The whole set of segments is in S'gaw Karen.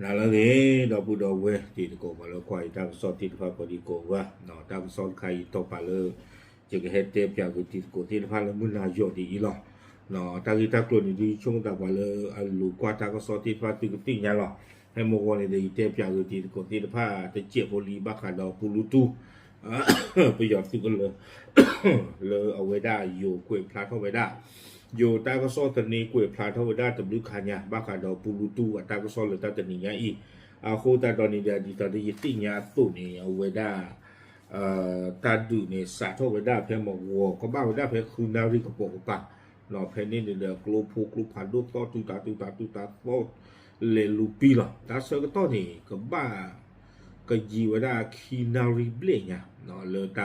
အလၢဂ့ၤ ဒီပုၢ်ဒီဝဲၢ်တံၤသကိး ပှၤလၢကွၢ်ယတၢ်ကစီၣ်သ့ၣ်တဖၣ်ကိးဒံကိးဂၤ, တၢ်ကစီၣ်တခါအံၤ တီၢ်ပာ်လၢ ယကဟဲတဲပၠးက့ၤတံၤသကိးသ့ၣ်တဖၣ်လၢ မုၢ်နၤယီၢ်ဒ်အံၤလီၤ. တၢ်ဂ့ၢ်တၢ်ကျိၤန့ၣ်ဒုး ဆိကမိၣ်သးပှၤလၢအလိၤကွၢ်တၢ်ကစီၣ်သ့ၣ်တဖၣ် သုကသ့ၣ်ညါလီၤ. ဖဲမုၢ်ဂီၤန့ၣ်ဒီး ယတဲပၠးက့ၤတံၤသကိးသ့ၣ်တဖၣ် တစဲးဖိလံ ဘၣ်ဃးဒီးပူလူတူၢ် ပယီၤသုးကလၢၤ လၢအဝဲဒၣ်ယိၤကွဲးဖျါထီၣ်ဝဲဒၣ်, ယိၤတၢ်ကစီၣ်သန့ကွဲးဖျါထီၣ်ဝဲဒၣ်တဘျုးခါညါ ဘၣ်ဃးဒီးပူလူတူၢ်အတၢ်ကစီၣ်လၢတၢ်တနံၤညါအံၤ, အဃိသတးဒီးန့ၣ်ဒီး ဒ်သိးဒီးယသ့ၣ်ညါအသိးန့ၣ် အဝဲဒၣ် တၢ်ဒုးန့ၣ် စးထီၣ်ဝဲဒၣ်ဖဲမုၢ်ဂီၤ ကဘၣ်ဝဲဒၣ်ဖဲဃုနၣ်ရံၣ်ကပိာ်ကပၤ, ဖဲန့ၣ်န့ၣ်ဒီး ကျိဖိကျိဖးဒိၣ်သီၣ် တူၢ်တၢ်တူၢ်တၢ်တူၢ်တၢ်သီၣ် လဲၤလူၤပံလီၤ. တၢ်ဆၢကတီၢ်န့ၣ် ကဘၣ် ကယံာ်ဝဲဒၣ်ခံနၣ်ရံၣ်ဘျဲၣ်ညါ လၢ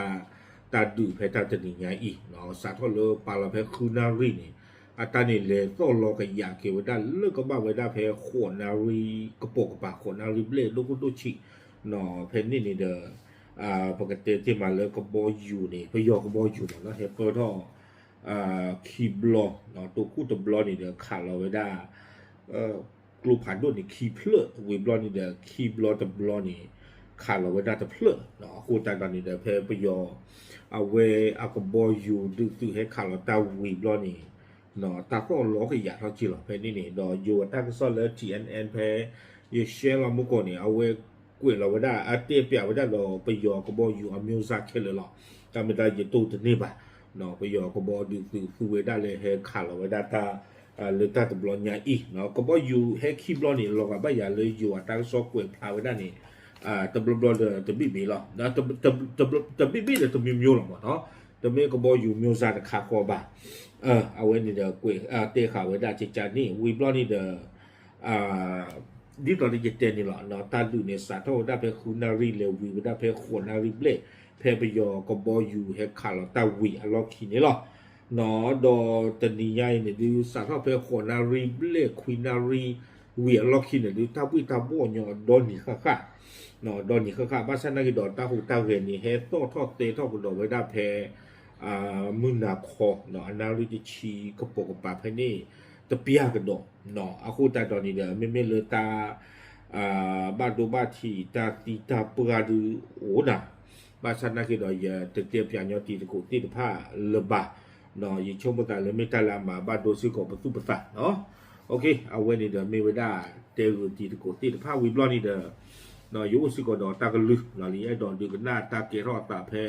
တၢ်ဒုးဖဲတၢ်တနံၤညါအံၤ စးထီၣ်လၢပာ်လီၤဖဲဃုနၣ်ရံၣ်န့ၣ် အတၢ်န့ၣ်လဲၤသီၣ်လီၤကယၤက့ၤဝဲဒၣ်လၢကဘၣ်ဝဲဒၣ်ဖဲဃိးနၣ်ရံၣ်ကပိာ်ကပၤ ဃိးနၣ်ရံၣ်ဘျဲၣ်ဒိၣ်ခိၣ်ဒိၣ်ဆံး, ဖဲန့ၣ်န့ၣ်ဒီး ပကတဲတ့ၢ်မးလၢကဘီယူၤန့ၣ် ပယီၤကဘီယူၤမးနီၤ ဟဲပၢၢ်ထီၣ် ခံဘျီ, တိခိၣ်တဘျီန့ၣ်ဒီး ခးလီၤဝဲဒၣ် ကျိဖးဒိၣ်န့ၣ် ခံဖျၢၣ်, ဝံၤဘျီန့ၣ်ဒီး ခံဘျီတဘျီန့ၣ် ခးလီၤဝဲဒၣ်တဖျၢၣ်, အဃိသတးဒီးန့ၣ်ဒီး ဖဲပယီၤ အဝဲအကဘီယူၤဒုးသုးဟဲခးလီၤတၢ်ဝံၤဘျီန့ၣ် တၢ်သီၣ်လီၤကယၤထီၣ်က့ၤလီၤ. ဖဲန့ၣ်န့ၣ်ဒီး ယိၤအတၢ်ကစီၣ်လၢ T N N ဖဲ ယရှဲလီၤမူကီၢ်န့ၣ် အဝဲကွဲးလီၤဝဲဒၣ် အတဲပၠးဝဲဒၣ်ဒီး ပယီၤကဘီယူၤအမျိုးအစားခဲလၢာ်လီၤ. တၢ်မ့ၢ်တၢ်ယတိၢ်တန့ၢ်ဘၣ်, ပယီၤကဘီဒုးသုးသူဝဲဒၣ်လၢဟဲခးလီၤဝဲဒၣ်တၢ် လၢတၢ်တဘျီညါအံၤ, ကဘီယူၤဟဲခံဘျီန့ၣ် လီၤဂာ်ဘၣ်ယၤလၢယိၤအတၢ်ကစီၣ်ကွဲးဖျါဝဲဒၣ်န့ၣ် တဘျီဘျီဒီးတဘ့ၣ်ဘ့ၣ်လီၤ. တဘ့ၣ်ဘ့ၣ်ဒီးတမျိုးမျိုးလီၤမးနီၤ, တမ့ၢ်ကဘီယူၤမျိုးစားတခါဃီဘၣ်. အဝဲန့ၣ်ဒီးကွဲးတဲဃာ်ဝဲဒၣ်ကကန့ၣ် ဝံၤဘျီန့ၣ်ဒီး ဒ်သိးလၢယတဲန့ၣ်လီၤ, တၢ်ဒုးန့ၣ် စးထီၣ်ဝဲဒၣ်ဖဲဃုနၣ်ရံၣ် လဲၤဝံၤဝဲဒၣ်ဖဲဃိးနၣ်ရံၣ်ဘျဲၣ်, ဖဲပယီၤကဘီယူၤဟဲခးလီၤတၢ်ဝံၤအလီၢ်ခံန့ၣ်လီၤ. ဒီးတနံၤညါအံၤန့ၣ်ဒုး စးထီၣ်ဖဲဃိးနၣ်ရံၣ်ဘျဲၣ် ခွံနၣ်ရံၣ်ဝံၤအလီၢ်ခံန့ၣ်ဒုး တၢ်ဘှ့ၣ်တၢ်ဘှီၣ်ညီဒီနံၤဃၣ်ဃၣ်, ဒီနံၤဃၣ်ဃၣ် ဘၣ်ဆၣ်နာ်က့ဒီး တၢ်ဟူးတၢ်ဂဲၤန့ၣ် ဟဲသီၣ်ထီၣ်တဲထီၣ်ကဒီးဝဲဒၣ်ဖဲ မုၢ်နၤခီ အနၣ်ရံၣ်တဆံကပိာ်ကပၤဖဲန့ၣ် တပျၢ်ကဒီး, အဃိသတးဒီးန့ၣ်ဒီး မ့မ့ၢ်လၢတၢ် ဘၣ်ဒိဘၣ်ထံး တၢ်သံတၢ်ပှၢ်ဒုးအိၣ်နၤ, ဘၣ်ဆၣ်နာ်က့ဒီး ယတတဲပၠးညီတံၤသကိးသ့ၣ်တဖၣ်လၢၤဘၣ်, ယဆိကမိၣ်သးလၢမ့ၢ်တၢ်လၢအမၤဘၣ်ဒိစ့ၢ်ကီးပသူၣ်ပသးနီၤ. အဝဲန့ၣ်ဒီးမ့ၢ်ဝဲဒၣ်တဲဂ့ၤတံၤသကိးသ့ၣ်တဖၣ်ဝံၤဘျီန့ၣ်ဒီး ယအိၣ်စ့ၢ်ကီးဒီးတၢ်ကလုၢ် လၢယအဲၣ်ဒိးဒုးကနၣ်တၢ်ကဲထီၣ်အသးဖဲ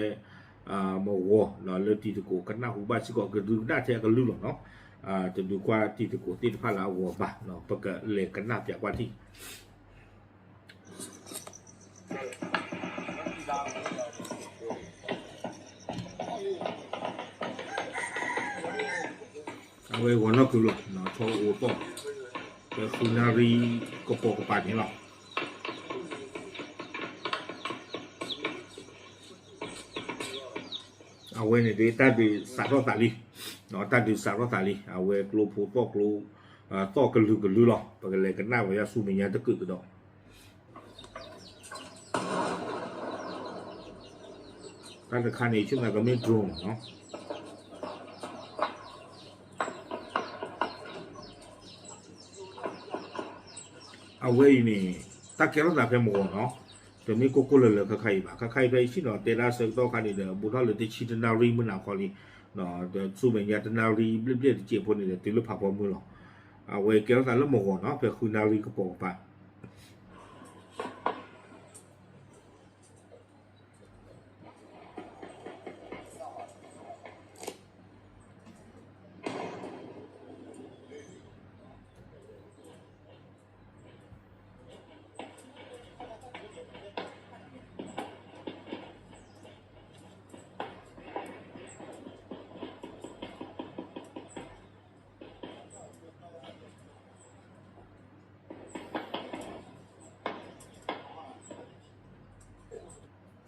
မုၢ်ဂီၤ လၢတံၤသကိးကနၣ်ဟူဘၣ်စ့ၢ်ကီး ကဒုးကနၣ်ထဲအကလုၢ်လီၤနီၤ, တဒုးကွၢ်တံၤသကိးသ့ၣ်တဖၣ်လၢအဂီၢ်ဘၣ်, ပကလဲၤကနၣ်ပၠးကွၢ်ထံၣ် အဝဲဂီၤနီၢ်ကုၤလီၤ ထီအိၣ်သီၣ် ပဃုနၣ်ရံၣ်ကပိာ်ကပၤန့ၣ်လီၤ. အဝဲန့ၣ်ဒုး တၢ်ဒုးစးထီၣ်သးလံ, တၢ်ဒုးစးထီၣ်သးလံ, အဝဲကျိဖိသီၣ်ကျိ သီၣ်ကလုာ်ကလုာ်လီၤ. ပကလဲၤကနၣ်ဝဲဒၣ်ဆူမဲာ်ညါတကုာ်ကဒီး, တၢ်တခါန့ၣ် ဆိကမိၣ်ကမ့ၢ် drone နီၤ. အဝဲအံၤန့ၣ် တၢ်ကဲထီၣ်သးဖဲမုၢ်ဂီၤနီၤ, တမ့ၢ်ကိၢ်ကိၢ်လၢၤလၢၤခါခါအံၤဘၣ်. ခါခါအံၤဖဲယဆ့ၣ်နီၤ တဲဒၣ်ဆၢကတီၢ်ခါန့ၣ်ဒီး ဘူးထီၣ်လၢတဆံတနၣ်ရံၣ်မုၢ်နၤခီလံ, ဆူမဲာ်ညါတနၣ်ရံၣ်ဘျဲၣ်ဘျဲၣ်တစဲးဖိန့ၣ်ဒီး တုၤလၢဖးဖီမုၢ်လီၤ. အဝဲကဲထီၣ်သးလၢမုၢ်ဂီၤနီၤ ဖဲဃုနၣ်ရံၣ်ကပိာ်ကပၤ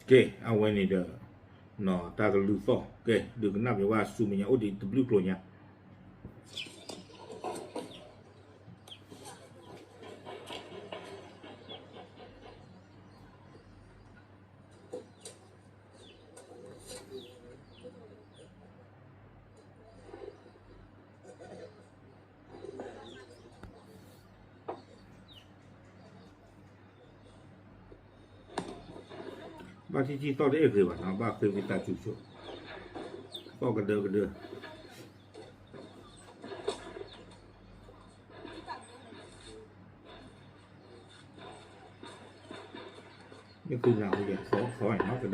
ကဲ အဝဲန့ၣ်ဒီး တၢ်ကလုၢ်သီၣ် ကဲ ဒုးကနၣ်ပၠးဝဲဆူမဲာ်ညါအိၣ်ဒံးတဘျုးကျိၤညါ. ပၣ်ထံထံသီၣ်တအဲၣ်ဂ့ၤဘၣ်နီၤ, ဘၣ်ဃ့ဝံသးစူၤဆိ, သီၣ်ကဒၢကဒၢ, မ့ၢ်ဃုနၤဟူယၤသီၣ်သီၣ်နီၤ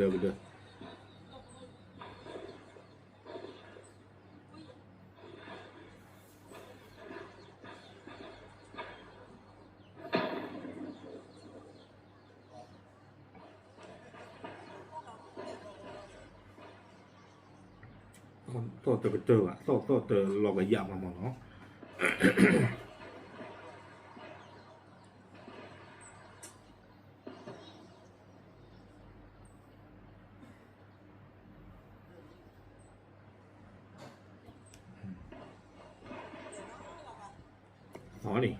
ကဒၢကဒၢ သီၣ်တကတၢၢ်ဘၣ်, သီၣ်သီၣ်တလီၤကယၣ်မးမးနီၤ. သီၣ်န့ၣ်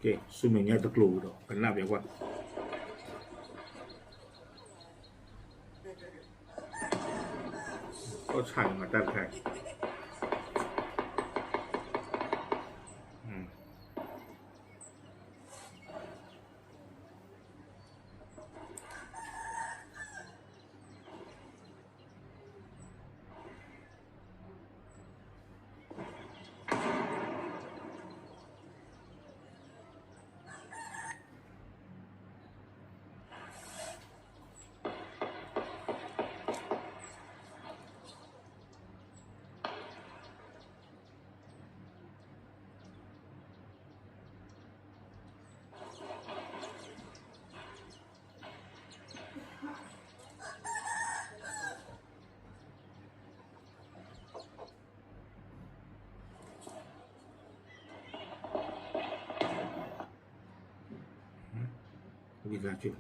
ကဲ ဆူမဲာ်ညါတကျိၤဒီး ကနၣ်ပျးကွၢ်, သီၣ်ဆၣ်န့ၣ်မၤတၢ်တခါအံၤ ဝံသးစူၤ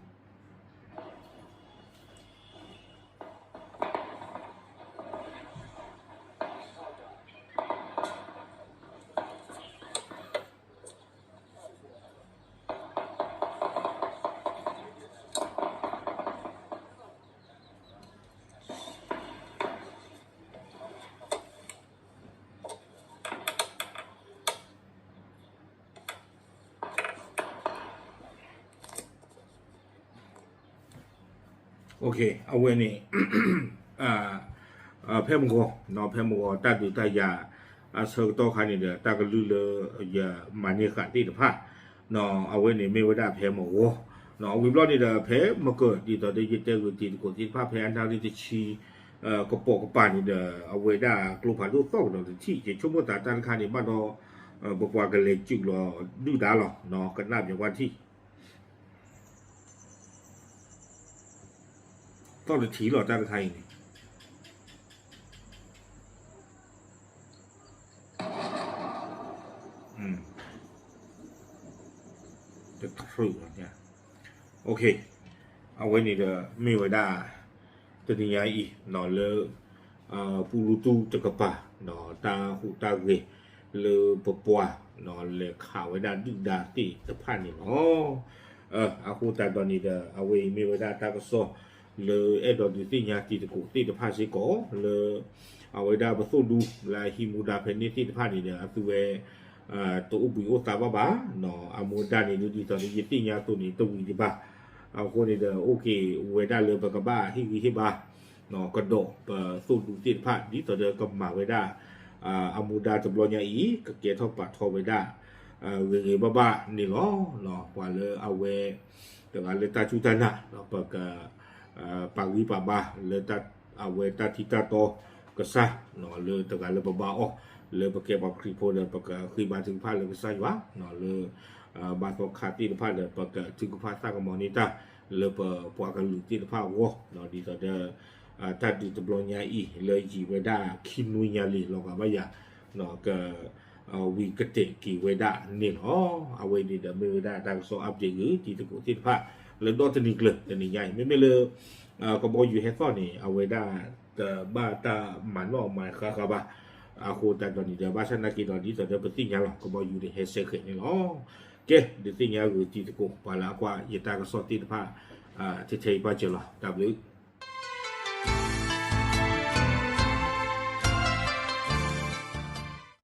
အဝဲန့ၣ် ဖဲမဂီၤ ဖဲမဂီၤတၢ်ဒုးတၢ်ယၤ အဆၢကတီၢ်ခါန့ၣ်ဒီး တၢ်ကလုၢ်လၢယမၤန့ၢ်ဃာ်သ့ၣ်တဖၣ် အဝဲန့ၣ်မ့ၢ်ဝဲဒၣ်ဖဲမဂီၤ ဝံၤဘျီန့ၣ်ဒီး ဖဲမကၢၢ်ဒ်သိးဒီးယတဲဂုာ်တံၤသကိးသ့ၣ်တဖၣ် ဖဲအနၣ်ရံၣ်တဆံ ကပိာ်ကပၤန့ၣ်ဒီး အဝဲဒၣ်ကျိဖးဒိၣ်သီၣ်ကဒီးတထံၣ် ယဆိကမိၣ်သးတၢ်တခါန့ၣ် ဘၣ်ဒီး ပပှၤကလဲၤစုာ်လီၤဒုၣ်ဒါလီၤ ကနၣ်ပျးကွၢ်ထံၣ် သီၣ်တထံၣ်လီၤတၢ်တခါအံၤန့ၣ် တထြၢၣ်လီၤ အဝဲန့ၣ်ဒီးမ့ၢ်ဝဲဒၣ် တနံၤညါအံၤလၢ ပူလူတူၢ်တကပၤ တၢ်ဟူးတၢ်ဂဲၤလၢပပှၤ လဲၤခးဝဲဒၣ်ဒုၣ်ဒါသ့ၣ်တဖၣ်န့ၣ်လီၤ. အဃိသတးဒီးန့ၣ်ဒီး အဝဲအံၤမ့ၢ်ဝဲဒၣ်တၢ်ကစီၣ်လၢအဲၣ်ဒိးဒုးသ့ၣ်ညါတံၤသကိးသ့ၣ်တဖၣ်စ့ၢ်ကီးလၢ အဝဲဒၣ်ပသိၣ်ဒူလၢအဟံးမူဒါဖဲန့ၣ်သ့ၣ်တဖၣ်န့ၣ်ဒီး အသုဝဲ တအိၣ်ဘှံးအိၣ်သါဘၣ်ဘၣ် အမူဒါန့ၣ်ဒ်သိးဒီးယသ့ၣ်ညါအသိးန့ၣ် တဝံၤဒံးဘၣ်. အဃိန့ၣ်ဒီး အိၣ်က့ၤဝဲဒၣ်လၢပကဘၣ်ဟ့ၣ်ဂံၢ်ဟ့ၣ်ဘါ ကဒီးပသိၣ်ဒူသ့ၣ်တဖၣ် ဒ်သိးဒီးကမၤဝဲဒၣ် အမူဒါတဘျီညါအံၤ ကကဲထီၣ်ပာ်ထီၣ်ဝဲဒၣ် ဂ့ၤဂ့ၤဘၣ်ဘၣ်န့ၣ်လီၤ. ပှၤလၢအဝဲ တဂၤလၢတၢ်စူၢ်တၢ်နာ် ပက ပာ်ဂံၢ်ပာ်ဘါလၢ အဝဲတၢ်ထံတၢ်တီကစၢ် လၢတဂၤလၢပဘါအီၤ လၢပကဲပှၤခရံာ်ဖိဒီး ပကဃ့ဘါထုကဖၣ်လၢကစၢ်ယွၤ လၢ ဘါသီခါသ့ၣ်တဖၣ်ဒီး ပကထုကဖၣ်သးကမီၤန့ၢ်တၢ် လၢပပှၤကလုာ်သ့ၣ်တဖၣ်အဂီၢ် ဒ်သိးဒီး တၢ်ဒုးတဘျီညါအံၤ လၢယံာ်ဝဲဒၣ်ခံနွံညါလံ လီၤဂာ်ဘၣ်ယၤ က ဝံၤကတဲာ်က့ၤဝဲဒၣ်န့ၣ်လီၤ. အဝဲန့ၣ်ဒီးမ့ၢ်ဝဲဒၣ်တၢ်ကစီၣ် update ဂ့ၤ တံၤသကိးသ့ၣ်တဖၣ် လၢဒီတနံၤကျၢၤ တနံၤညါအံၤ မ့မ့ၢ်လၢ ကဘီယူၤဟဲသီၣ်န့ၣ် အဝဲဒၣ်တဘၣ်တၢ်မၤနီၣ်မၤဃါဃါဘၣ်. အဃိသတးဒီးန့ၣ်ဒီး ဘၣ်ဆၣ်နာ်က့ဒီး ဒ်သိးဒီးပသ့ၣ်ညါလီၤ ကဘီယူၤန့ၣ်ဟဲဆဲးဃဲးန့ၣ်လီၤ. ကဲ ဒုးသ့ၣ်ညါဂ့ၤတံၤသကိး ပှၤလၢအကွၢ်ယတၢ်ကစီၣ်သ့ၣ်တဖၣ် ထဲထဲအံၤပၣ်စၢၤလီၤ တၢ်ဘျုး